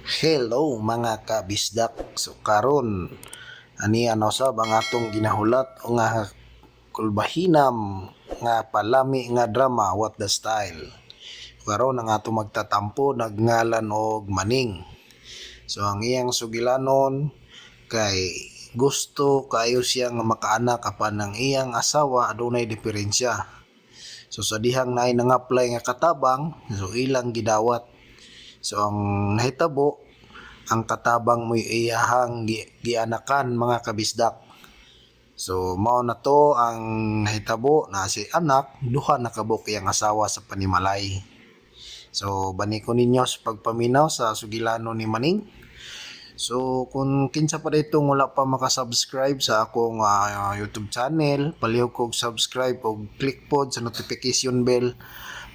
Hello mga kabisdak. So karon ani ano sab ang atong ginahulat o nga kulbahinam nga palami nga drama, What the Style. Karon ang atong magtatampo nagngalan og Maning. So ang iyang sugilanon kay gusto kaayo siya nga makaanak apan ang iyang asawa adunay diferensya. So sa dihang naay nang-apply nga katabang, so ilang gidawat. So ang nahitabo, ang katabang mo'y iyahang gianakan mga kabisdak. So mao na to ang nahitabo na si anak, duha na kabuok iyang asawa sa panimalay. So bani ko ninyo sa pagpaminaw sa sugilano ni Maning. So kung kinsa pa dito wala pa makasubscribe sa akong YouTube channel, palihog kog subscribe og click pod sa notification bell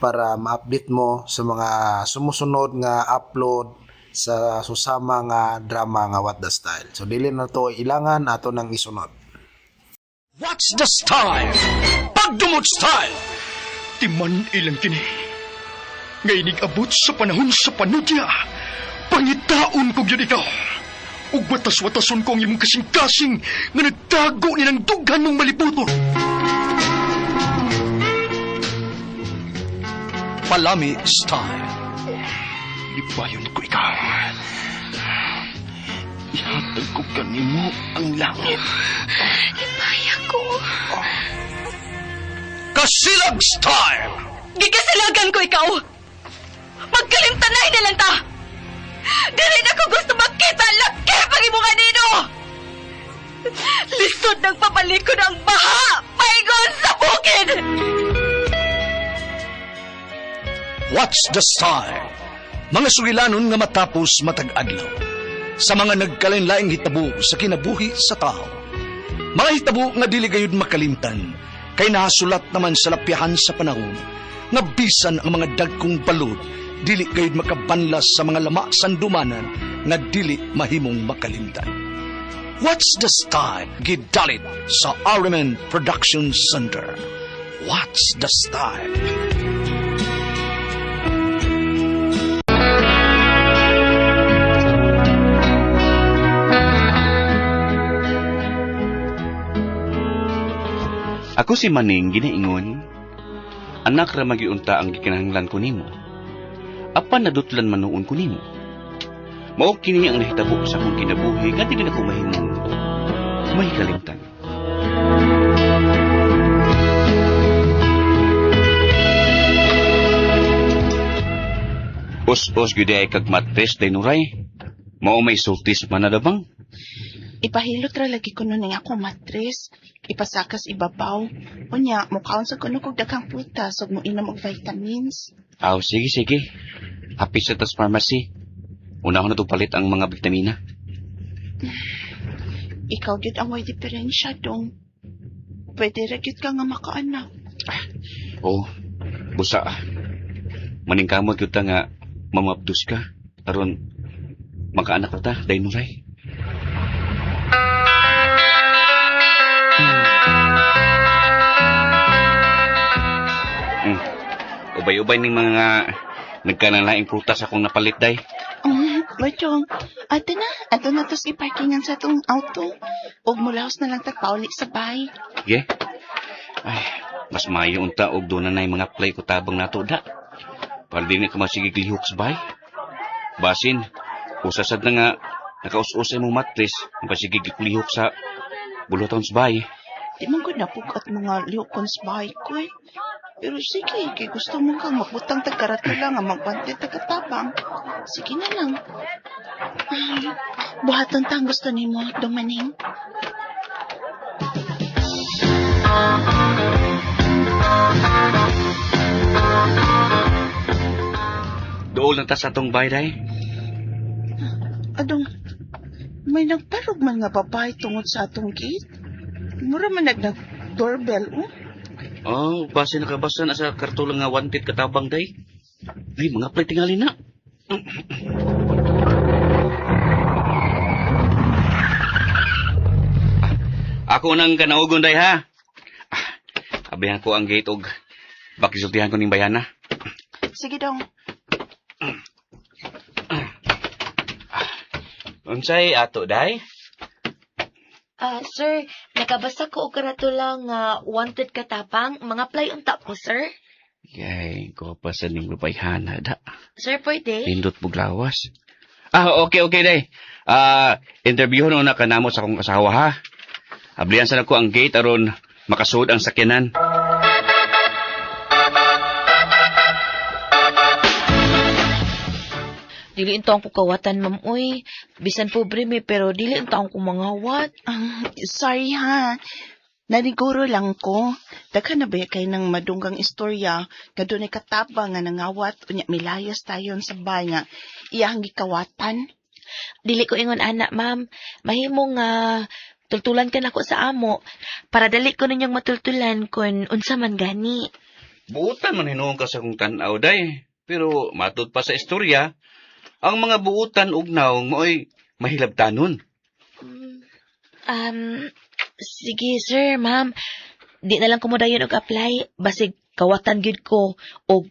para ma-update mo sa mga sumusunod nga upload sa susama nga drama nga What the Style. So dili na to ilangan, ato nang isunod. What's the style? Pagdumot style! Timan ilang kini. Ngay abot sa panahon sa panudya. Pangitaon ko gyud ikaw. Ug watas-watason ko ang imong kasing-kasing nga nagtago ni ng dughan mong malibuton. Palami style. Libayon ko ikaw. Ihatag ko kanimo ang langit. Hipaya ko. Kasilag style! Gikasilagan ko ikaw! Magkalimtanay na lang ta! Dili na ko gusto makita ang laki pag imong anino! Lisod ng pabalikon ang baha! Paingon sa bukid! What's the style? Mga sugilanon nga matapos matag adlaw. Sa mga nagkalain-laing hitabo sa kinabuhi sa tao. Mga hitabo nga dili gayud makalimtan, kay nahasulat naman sa lapyahan sa panahon, nga bisan ang mga dagkong balod, dili gayud makabanlas sa mga lama sandumanan nga dili mahimong makalimtan. What's the style? Gidalit sa RMN Production Center. What's the style? Ako si Maning ginaingon, anak ra magiunta ang gikinahanglan ko nimo. Apan nadutlan man nuon ko nimo. Mao kini ang nahitabo sa akong kinabuhi nga dili nako mahimong mahikalimtan. Us-us gyud ay kag matres day nuray. Mao may sultis man na dabang. Ipahilot ra lagi ko nun ang akong matres. Ipasakas ibabaw. Unya, mukaon sa kuno kog daghang prutas ug moinom og vitamins. Aw, sige, sige. Happy sa tas pharmacy. Una ko na to palit ang mga bitamina. Ikaw gyud ang way diferensya dong. Pwede ra gyud ka nga makaanak. Oo, busa. Maningkamot gyud ta nga mamabdos ka. Aron makaanak ta, day nuray. Ubay-ubay ning mga nagkanalaing prutas akong napalit, day. Bachong, ate na, ato na to sa iparkingan sa atong auto. Ug mulaos na lang tagpauli sa bahay. Sige. Ay, mas maayo unta og doon na na'y mga play ko tabang nato da. Para di na ka masigig lihok sa bahay. Basin, usasad na nga nakaus-us ay mong matres, mapasigig lihok sa buluton sa bahay. Di man ko napugat mga lihokon sa bahay ko eh. Pero sige, kay gusto mo kang magbutang tagkaratula nga magbante tagkatabang. Sige na lang. Ay, buhaton ta ang gusto nimo, Dumaning. Dool na ta sa atong bahay, day. Adong, may nagtarog man nga babae tungod sa atong gate. Mura man nag-doorbell, oh. Oh, base nakabasa na sa kartula nga wanted katabang, day. Ay, mga play tingali na. Ako nang kanaugon, day, ha? Abihan ko ang gate og bakisultihan ko ning bayana. Sige dong. Unsay ato, day? Ah, sir, nakabasa ko og karatula nga wanted katapang, mga apply unta po, sir. Yay, ko pa sa ning babayhana da. Sir, pwede? Pindot buglawas. Ah, okay, okay, day. Ah, interviewon una ka namo sa akong asawa, ha? Ablihan sa nako ang gate aron makasuod ang sakyanan. Dili unta ko kawatan, ma'am, uy. Bisan pobre mi, pero dili unta ko mangawat. Sorry ha. Naniguro lang ko. Daghan na ba kay ng madunggang istorya nga dunay katabang nga nangawat unya milayas tayon sa bay nga iyang gikawatan. Dili ko ingon ana, ma'am. Mahimo nga tultulan ka nako sa amo para dali ko ninyong matultulan kun unsa man gani. Buutan man hinuon ka sa akong tan-aw, day. Pero matud pa sa istorya, ang mga buutan ug naong mo'y mahilabtanon. Um, sige sir, ma'am. Di na lang ko modayon og apply basig kawatan gyud ko og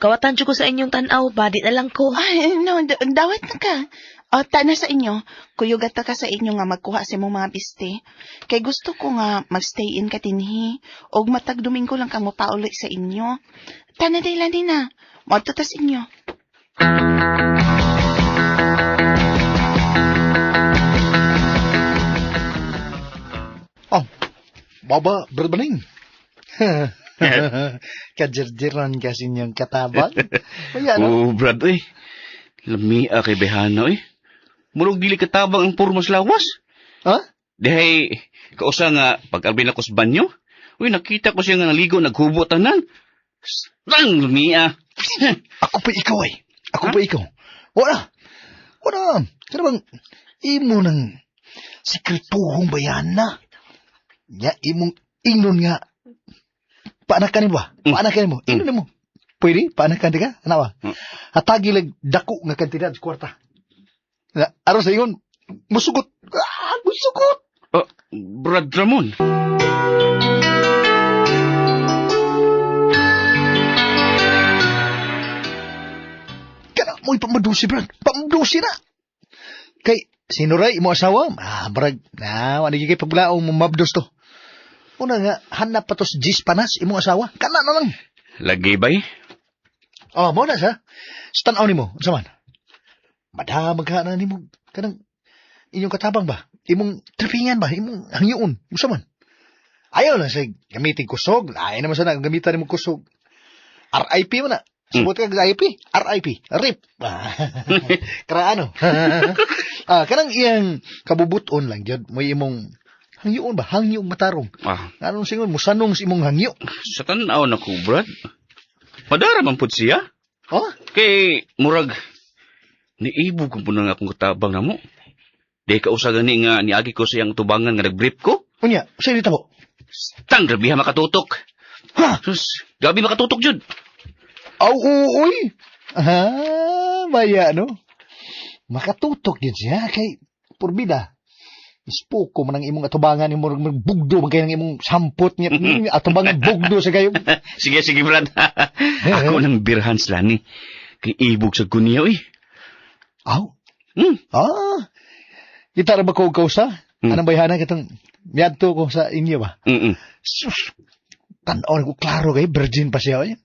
kawatan jud ko sa inyong tan-aw ba di na lang ko. Ay, no, dawat na ka. O, tana sa inyo. Kuyugat ta ka sa inyo nga magkuha sa imong mga biste. Kay gusto ko nga magstay in ka dinhi. Og matag Domingo lang ka mopauli sa inyo. Tana day lani na. Moadto ta sa inyo. Oh, baba, Brad Baning. Kajirjiran kasi niyang katabang. Kaya no? Oh, Brad, oy. Lamia kay Behana, oy. Murog dili katabang ang pormas lawas. Ha? Dihay, kausa nga, pag-albi na ko sa banyo, uy, nakita ko siya nga naligo, naghubo tanan. Stang, lumia. Ako pa ikaw ay. Ako pa ikaw. Wala. Wala. Kaya bang, imo nang sekretuhong bayana. Nya, imong ingnon nga. Paanakan nimo ba? Paanakan nimo. Ingnon nimo. Pwede? Paanakan di ka? Ano ba? Mm. Hatagi lang dako nga kantidad sa kwarta. Na, aron sa ingon, musugot. Ah, musugot. Oh, Brad Ramon. Kana mo'y pamadusi, Brad. Pamadusi na. Kay, sinuray mo asawa? Ah, brag. Na, wala kay pagbulaong mo mabdos to. Una nga, hanap pa to sa Gis Panas, imong asawa. Kana na lang. Lagi bay? Oh, mo na siya. Sa tanaw nimo, unsa man? Madamag ka na nimo kanang inyong katabang ba? Imong tripingan ba? Imong hangyoon, unsa man? Ayaw lang siya gamitin kusog. Lain naman sana gamitan nimo kusog. RIP mo na. Subot ka RIP? RIP. RIP. Kara ano? Ah, kanang iyang kabubuton lang gyud mo imong hangyoon ba? Hangyoon matarong. Ah, Anong singon musanong sa imong hangyo? sa tanaw na ko, Brad. Madara man pud siya. Oh? Kay, murag, niibog ko po na nga akong katabang na mo. Di ka usa gani nga niagi ko sa iyang tubangan nga nag-brief ko. Unya, sa dito po. Stang, grabe ha makatutok. Ha? Sus, gabi makatutok jud. Aw, uy! Ah, maya, no? Makatutok yun siya kay purbida. Ispuko man ang imong atubangan, imong magbugdo man kayo ng imong sampot niya. Atubangan bugdo sa kayo. Sige, sige, Brad. Ako nang birhan sila ni. Kay ibog sa guniya, uy. Aw, Hmm. ah. Kita ra ba ko kausa? Hmm. Anong bayhana katong miadto ko sa inyo ba? Mm-mm. Sus, tan-aw ko klaro kay virgin pa siya. Ay.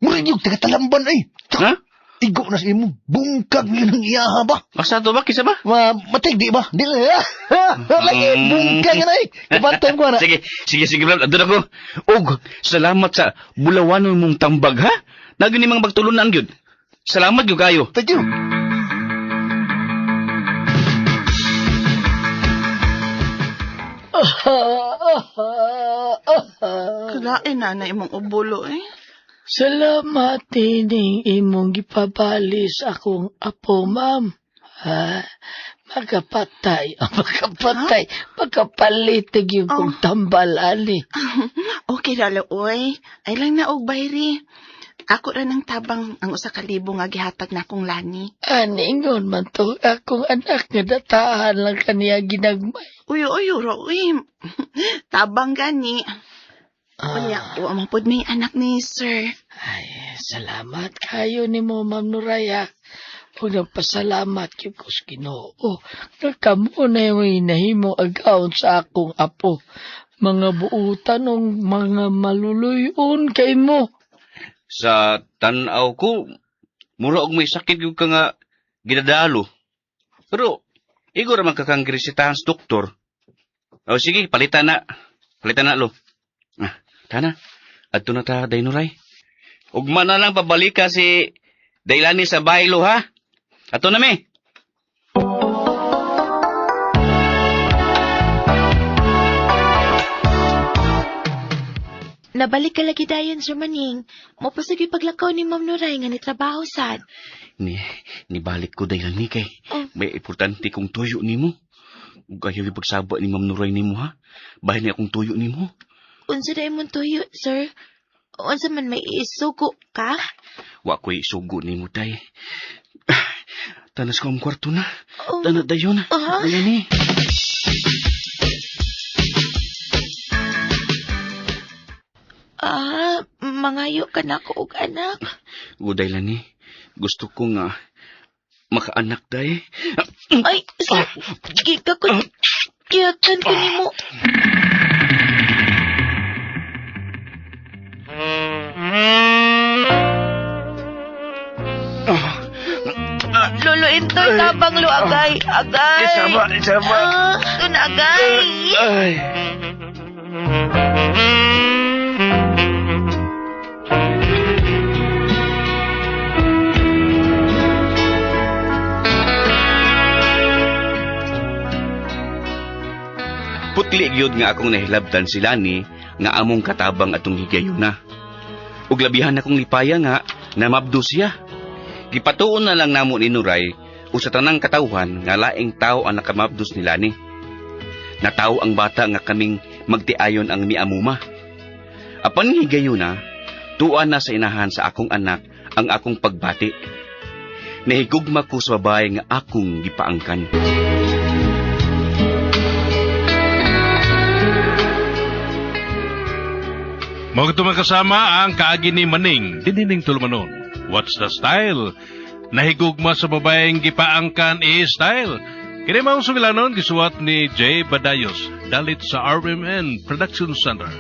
Murag yung taga-talamban ay. Ha? Tigo na sa imo, bungkag yun ang iyaha ba? Asa to ba? Kisa ba? Ma, matig di ba? Di na. Lagi, bungkag na eh. Kabantay ko na. Sige, sige, sige, Brad. Adto na ko. Og, salamat sa bulawanon mong tambag, ha? Nagini mga bagtulunan gyud. Salamat gyud kayo. Thank you. Kalain na na imong ubulo eh. Salamat tining imong gipabali sa akong apo, ma'am. Ha? Makapatay, makapatay, makapalitig yung kong tambal, ani. Okay ra oy. Ay lang na og bayri. Ako ra nang tabang ang usa ka libo nga gihatag na akong lani. Ani, ingon man to, akong anak nga datahan lang kaniya ginagmay. Uyo uyo ra uy. Tabang gani. Unya, wa man pud may anak ni sir. Ay, salamat kayo ni mo, Ma'am Nuraya. Ug nagpasalamat gyud ko sa Ginoo nga kamo na yung nahimo agaon sa akong apo. Mga buutan og mga maluluyon kay mo. Sa tan-aw ko, mura og may sakit gyud ka nga gidadalo. Pero igo ra man ka kang giresetahan sa doktor. O sige, palitan na. Palitan na, lo. Ah, tana. Adto na ta, Daynuray. Ugma na lang pabalika si Daylani sa baylo, ha? Ato na, mi. Nabalik ka lagi dayon, Sir Maning. Mopasig paglakaw ni Ma'am Nuray nga ni trabaho sad. Ni, nibalik ko Daylani kay Oh. may importante kong tuyo nimo. Ug ayaw ipagsaba ni Ma'am Nuray nimo, ha? Bahin ni akong tuyo nimo. Unsa day mong tuyo, sir? Unsa man may isugo ka? Wa ko'y isugo nimo, day. Tanas ko ang kwarto na. Oh. Tana dayon. Ah? Daylani. Ah, mangayo ka na ko og anak. O Daylani, gusto ko nga makaanak, day. Ay, sir, giga ko. Giyakan ko nimo. Lolo Intoy, tabang lo, agay, agay. Isama, isama. Ah, dun, agay. Ay. Putli gyud nga akong nahilabtan si Lani nga among katabang atong higayuna. Ug labihan akong lipaya nga namabdo siya. Gipatuon na lang namo ni Nuray o sa tanang katawhan nga laing tao ang nakamabdos ni Lani. Nataw ang bata nga kaming magtiayon ang miamuma. Apan higayuna, tuwa na sa inahan sa akong anak ang akong pagbati. Nahigugma ko sa babae nga akong gipaangkan. Mao kasama ang kaagi ni Maning, dinining tulumanon. What's the style? Nahigugma sa babaeng gipaangkan i style. Kini maong sugilanon gisuwat ni Jay Badayos, dalit sa RMN Production Center.